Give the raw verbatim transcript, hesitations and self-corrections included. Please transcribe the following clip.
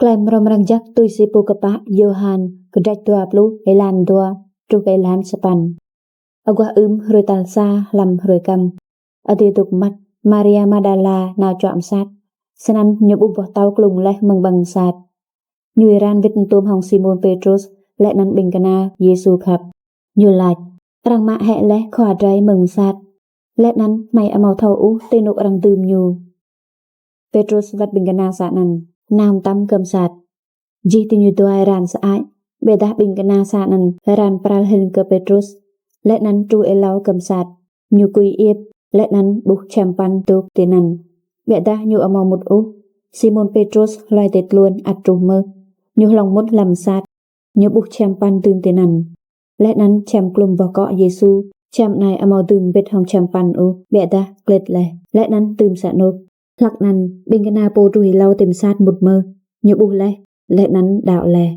Klei mrâo mrang jăk tui si pô kpă Yôhan, kdrêč dua pluh, êlan dua truh kơ êlan sa păn. Aguah ưm hruê tal sa hlăm hruê kăm, adiê dôk mmăt, Maria Mađala nao čuă msat, snăn ñu ƀuh boh tâo klŭng leh mơ̆ng ƀăng msat. Ñu êran wĭt tuôm hŏng Simôn Pêtrôs leh anăn ƀĭng kna Yêsu khăp. Ñu lač: Arăng mă hĕ leh khua drei mơ̆ng msat, leh anăn hmei amâo thâo ôh ti anôk arăng dưm ñu. Pêtrôs wăt ƀĭng kna sa anăn nao mtam kơ msat. Jih diñu dua êran sơăi, ƀiădah ƀĭng kna sa anăn êran pral hĭn kơ Pêtrôs, leh anăn truh êlâo kơ msat. Ñu kui iêp, leh anăn ƀuh čhiăm păn dôk tinăn, ƀiădah ñu amâo mŭt ôh. Simôn Pêtrôs hlue ti tluôn ăt truh mơh. Ñu hlŏng mŭt hlăm msat, ñu ƀuh čhiăm păn dưm tinăn, leh anăn čhiăm kluôm boh kŏ Yêsu. Čhiăm anei amâo dưm mbĭt hŏng čhiăm păn ôh, ƀiădah klĭt leh, leh anăn dưm sa anôk. Hlăk anăn, ƀĭng kna pô truh êlâo ti msat mŭt mơh, ñu ƀuh leh, leh anăn đăo leh.